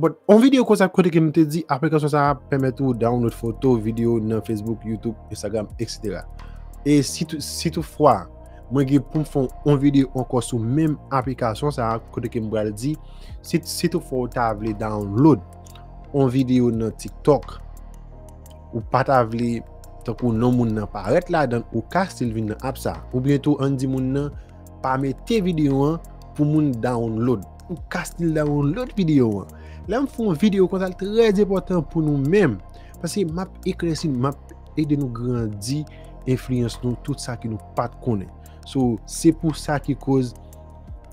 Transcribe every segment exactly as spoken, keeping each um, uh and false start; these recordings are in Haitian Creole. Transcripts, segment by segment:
But, yon videyo konsa kote ke m te di aplikasyon sa a pèmèt ou download foto, videyo nan Facebook, YouTube, Instagram, et cetera. E si tou, si toutfwa, mwen gen pou m fè yon videyo ankò sou menm aplikasyon sa a, kote ke m pral di, si, si toutfwa ou ta vle download yon videyo nan TikTok, ou pa ta vle tankou non moun nan parèt ladan, ou ka still vin nan app sa. Oubyen tou, ann di moun nan pa mete videyo an pou moun download. Ou ka still download videyo an. Lè m fè yon videyo konsa, l trè enpòtan pou nou menm. Paske m ap eklèsi, m ap ede nou grandi enfliyans nou, tout sa ke nou pa t konnen. So, se pou sa ki koz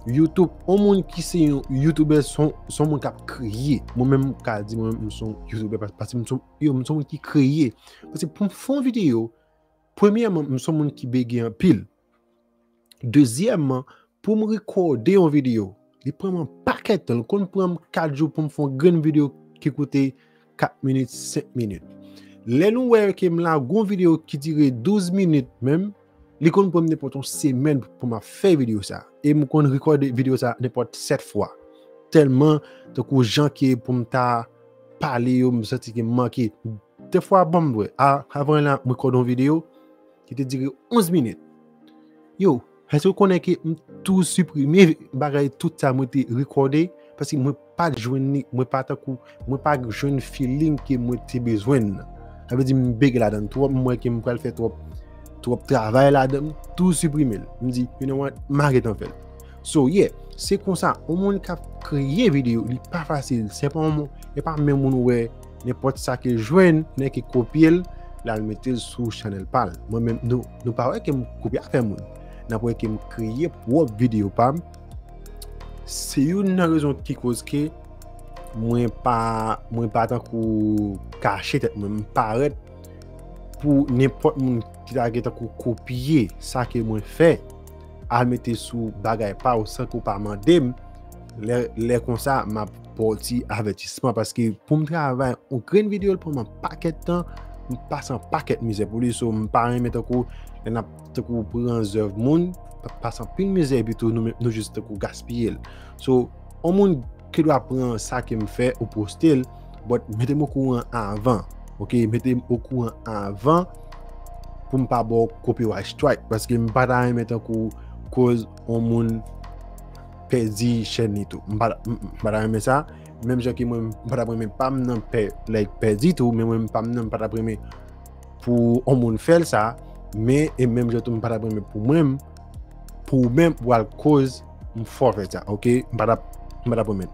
YouTube, yon moun ki se yon YouTuber, se yon, se yon moun k ap kreye. Mwen menm, m ka di mwen menm, m se yon YouTuber, pas-, paske m se yon, yo, m se yon moun ki kreye. Paske pou m fè yon videyo, premyèman, m se yon moun ki bege anpil. Dezyèmman, pou m rekòde yon videyo, li pran m yon pakèt tan. Li konn pran m kat jou pou m fè yon grenn videyo ki koute kat minit, senk minit. Lè nou wè ke m lage yon videyo ki dire douz minit menm, li konn pran m nenpòt yon semèn pou m ap fè videyo sa. E m konn rekòde videyo sa nenpòt sèt fwa. Tèlman, tankou jan ke pou m ta pale yo, m santi ke m manke. Dèfwa, bon, m vre, a, avan la, m rekòde yon videyo ki te dire onz minit. Yo, èske w konnen ke m tou siprime bagay tout sa mwen te rekòde? Paske mwen pa t jwenn li, mwen pa tankou, mwen pa jwenn feeling ke mwen te bezwen nan. Sa vle di m bege ladan l twòp, m wè ke m pral fè twòp, twòp travay ladan l, m tou siprime l. M di, you know what, m a gentan fè l. So, yeah, se konsa, yon moun k ap kreye videyo, li pa fasil. Se pa yon moun, e pa menm moun ou wè, nenpòt sa ke l jwenn, nèg ki kopye l, l al mete l sou chanèl pa l. Mwen menm, nou, nou pa wè ke m kopye afè moun. N ap wè ke m kreye pwòp videyo pa m. Se youn nan rezon ki koz ke mwen pa, mwen pa tankou kache tèt mwen, m parèt pou nenpòt moun ki ta gen tankou kopye sa ke mwen fè, al mete sou bagay pa w san ke w pa mande m, lè, lè konsa, m ap ba w ti avètisman, paske pou m travay yon grenn videyo, l pran m yon pakèt tan, m pase yon pakèt mizè pou li, so m pa renmen tankou, lè n ap tankou pran zèv moun, pa-, pase anpil mizè, epi tou nou, nou jis tankou gaspiye l. So, yon moun ki dwa pran sa ke m fè ou poste l, but mete m okouran avan, ok? Mete m okouran avan pou m pa ba w copyright strike, paske m pa ta renmen tankou koz yon moun pèdi chèn li tou. M pa, m, m pa ta renmen sa, menm jan ke mwen, m pa ta renmen pa m nan pè, like, pèdi tou, men mwen pa m nan, m pa ta renmen pou yon moun fè l sa, men e menm jan tou m pa ta renmen pou mwen, pou ou menm, pou al koz m fè w fè sa, ok? M pa ta, m pa ta renmen.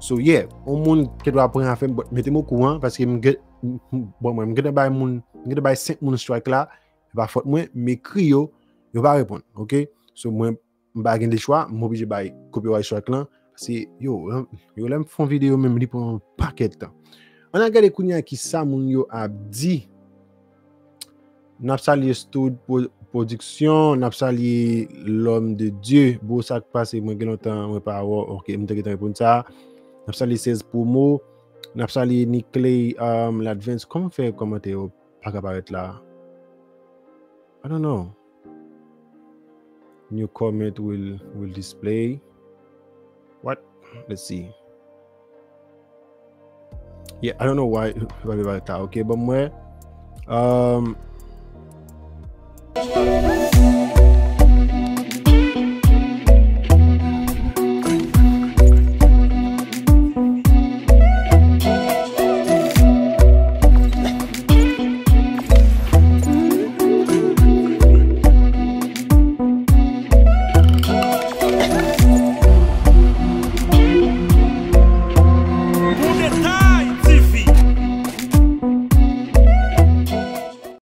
So, yeah, yon moun ki dwa pran afè m, but mete m okouran, paske m gen, m, m, bon, mwen, m gentan bay moun, m gentan bay senk moun strike la, e pa fòt mwen, m ekri yo, yo pa reponn, ok? So, mwen, m pa gen lechwa, m oblije bay copyright strike lan, paske, yo, yo, lè m fè yon videyo menm, li pran yon pakèt tan. Ann al gade kounye a ki sa moun yo ap di. N ap salye Stud Pro-, Production, n ap salye L'Homme de Dieu. Bro, sa k pase, mwen gen lontan mwen pa wè w. Ok, m te gentan reponn sa. N ap salye Sez Promo. N ap salye Nickley, um, Ladvance. Kòman fè kòmantè yo pa ka parèt la? I don't know. New comment will, will display. What? Let's see. Yeah, I don't know why. Ok, ban m wè. Um,